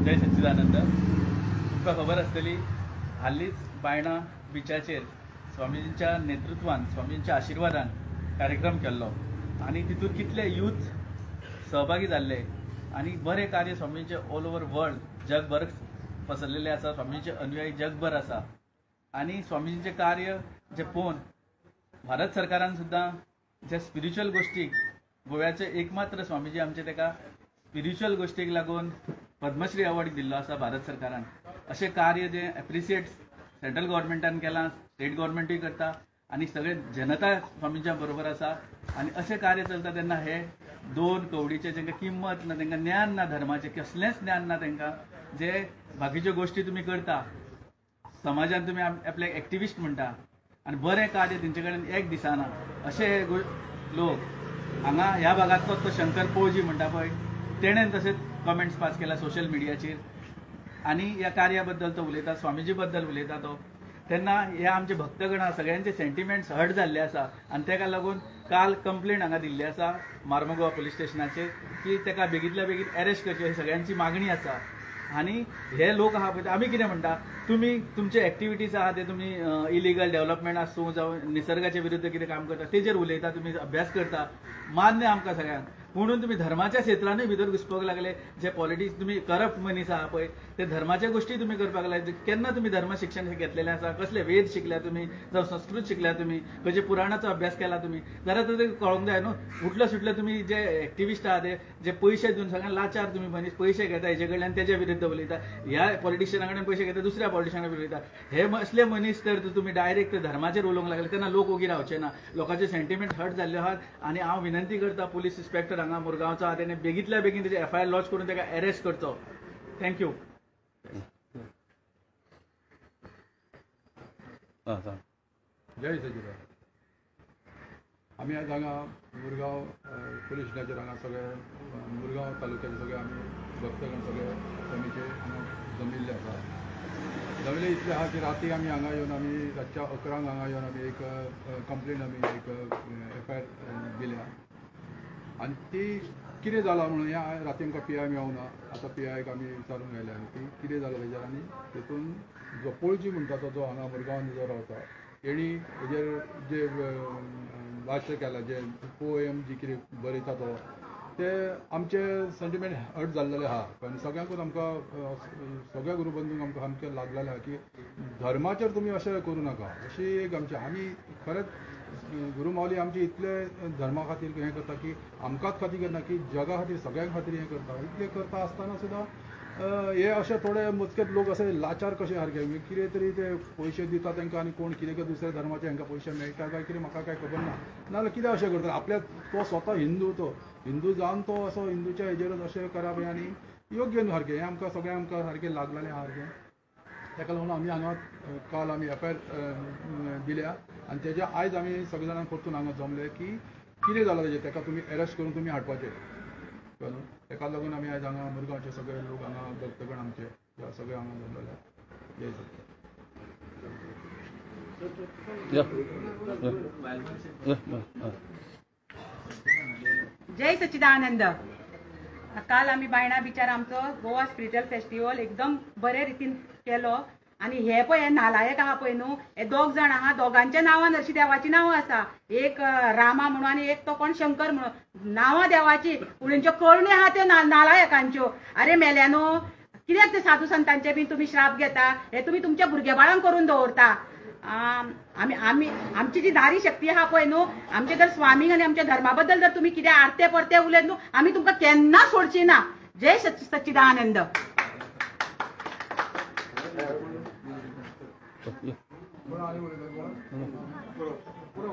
जय सच्चिदानंद. तुमकां खबर आसतली हालींच बायणा बिचाचेर स्वामीजींच्या नेतृत्वान, स्वामीजींच्या आशिर्वादान कार्यक्रम केल्लो आनी तितून कितले यूथ सहभागी जाल्ले आनी बरें कार्य स्वामीजींचे ऑल ओवर वर्ल्ड जगभर पसरलेले आसा. स्वामीजींचे अनुयायी जगभर आसा आनी स्वामीजींचें कार्य जें पळोवन भारत सरकारान सुद्दां जे स्पिरिच्युअल गोश्टीक गोव्याचे एकमात्र स्वामीजी आमचे तेका स्पिरिच्युअल गोश्टीक लागून पद्मश्री अवॉर्ड दिल्लो आसा भारत सरकारान. अशें कार्य जें एप्रिसिएट सेंट्रल गव्हर्मेंटान केलां, स्टेट गव्हर्मेंटूय करता आनी सगळे जनता स्वामीच्या बरोबर आसा आनी अशें कार्य चलता तेन्ना हे दोन कवडीचे जेंकां किंमत ना, तेंकां ज्ञान ना, धर्माचें कसलेंच ज्ञान ना, तेंकां जे बाकीच्यो गोश्टी तुमी करता समाजान तुमी आपल्याक एक्टिविस्ट म्हणटा आनी बरें कार्य तेंचे कडेन एक दिसना. अशे हे लोक हांगा ह्या भागांतलो तो शंकर पोळजी म्हणटा पळय, तेणेन तशेंच कमेंट्स पास केला सोशल मिडियाचेर आनी ह्या कार्या बद्दल तो उलयता, स्वामीजी बद्दल उलयता तो. तेन्ना हे आमचे भक्तगणा सगळ्यांचे सेंटिमेंट्स हर्ट जाल्ले आसा आनी तेका लागून काल कंप्लेन हांगा दिल्ली आसा मार्मगोवा पुलीस स्टेशनाचेर की तेका बेगींतल्या बेगीन अरेस्ट करचे ही सगळ्यांची मागणी आसा. आनी हे लोक आहा पळय, आमी कितें म्हणटा, तुमी तुमचे एक्टिविटीज आहा ते तुमी इलिगल डेव्हलपमेंट आसूं जावं निसर्गाचे विरुद्ध कितें काम करता तेजेर उलयता, तुमी अभ्यास करता, मान्य आमकां सगळ्यांक. म्हणून तुमी धर्माच्या क्षेत्रानूय भितर घुसपाक लागले, जे पॉलिटिक्स तुमी करप्ट मनीस आहा पळय ते धर्माच्या गोश्टी तुमी करपाक लागले. केन्ना तुमी धर्म शिक्षण घेतलेलें आसा, कसले वेद शिकल्या तुमी, जावं संस्कृत शिकल्या तुमी, खंयच्या पुराणाचो अभ्यास केला तुमी, जाल्यार तर तें कळोंक जाय न्हू. उठले सुटले तुमी जे एक्टिविस्ट आहा ते जे पयशे दिवन सगळ्यांक लाचार तुमी मनीस पयशे घेता हेजे कडल्यान तेजे विरुद्ध उलयता, ह्या पॉलिटिशियना कडेन पयशे घेता दुसऱ्या पॉलिटिशियना कडेन उलयता. हे असले मनीस तर तुमी डायरेक्ट धर्माचेर उलोवंक लागले तेन्ना लोक ओगी रावचे ना, लोकांचे सेंटिमेंट हर्ट जाल्ले आहात. आनी हांव विनंती करता पुलीस इन्स्पेक्टर हांगा मुरगांवचो आहा तेणे बेगींतल्या बेगीन तेजे एफआयआर लॉन्च करून तेका अरेस्ट करचो. Thank you. जय सच्चिदानंद. आमी आज हांगा मुरगांव पुलीस स्टेशनाचेर हांगा सगळे मुरगांव तालुक्याचे सगळे आमी भक्तगण सगळे स्वामीचे हांगा जमिल्ले आसा. जमिल्ले इतले आहा की राती आमी हांगा येवन आमी रातच्या 11 हांगा येवन आमी एक कंप्लेन आमी एक एफआयआर दिल्या आनी ती कितें जालां म्हणून ह्या राती आमकां पी I मेळोना. आतां पी आयक आमी विचारून आयल्या आनी ती कितें जालां तेजेर आनी तेतून जो पोळजी म्हणटा तो जो हांगा मुरगांवान जो रावता तेणी हेजेर जे भाश्य केलां, जे पोएम जी कितें बरयता तो ते आमचे सेंटिमेंट हर्ट जाल्लेले आहा. आनी सगळ्यांकूच आमकां सगळ्या गुरुबंधूंक आमकां सामकें लागलेलें आहा की धर्माचेर तुमी अशें करूं नाका. अशी एक आमची आमी खरेंच गुरुमावली आमची इतले धर्मा खातीर हें करता की आमकांच खातीर करना की जगा खातीर सगळ्यां खातीर हें करता. इतलें करता आसतना सुद्दां हे अशे थोडे मोजकेच लोक अशे लाचार कशे सारके कितें तरी ते पयशे दिता तांकां आनी कोण कितें दुसऱ्या धर्माचे हांकां पयशे मेळटा काय कितें म्हाका काय खबर ना, नाजाल्यार कितें अशें करता. आपल्या तो स्वता हिंदू, तो हिंदू जावन तो असो हिंदूच्या हेजेरच अशें करप हें आनी योग्य न्हू सारकें. हें आमकां सगळें आमकां सारकें लागलेलें आहा सारकें. ताका लागून आमी हांगा काल आमी एफआयआर दिल्या आनी तेज्या आयज आमी सगळे जाणां परतून हांगा जमले की कितें जालां तेजें ताका तुमी अरेस्ट करून तुमी हाडपाचें. कळ्ळें? ताका लागून आमी आयज हांगा मुरगांवचे सगळे लोक हांगा भक्तगण आमचे सगळे हांगा जमलेले. जय जय सच्चिदानंद. काल आमी बायणा बिचार आमचो गोवा स्पिरिच्युअल फेस्टिवल एकदम बरे रितीन केलो आनी हे पळय हे नालायक आहा पळय न्हू, हे दोग जाण आहा, दोगांच्या नांवान अशी देवाची नांवां आसा, एक रामा म्हणून आनी एक तो कोण शंकर म्हणून, नांवां देवाची पूण तेंच्यो करण्यो आहा त्यो नालायकांच्यो. अरे मेल्यानो, कित्याक ते साधू संतांचे बीन तुमी श्राप घेता, हे तुमी तुमच्या भुरगे बाळांक करून दवरता. आमी आमी आमची जी नारी शक्ती आहा पळय न्हू, आमचे जर स्वामी आनी आमच्या धर्मा बद्दल जर तुमी कितें आरते परते उलयत न्हू, आमी तुमकां केन्ना सोडची ना. जय सच्चिदानंद. पुरो.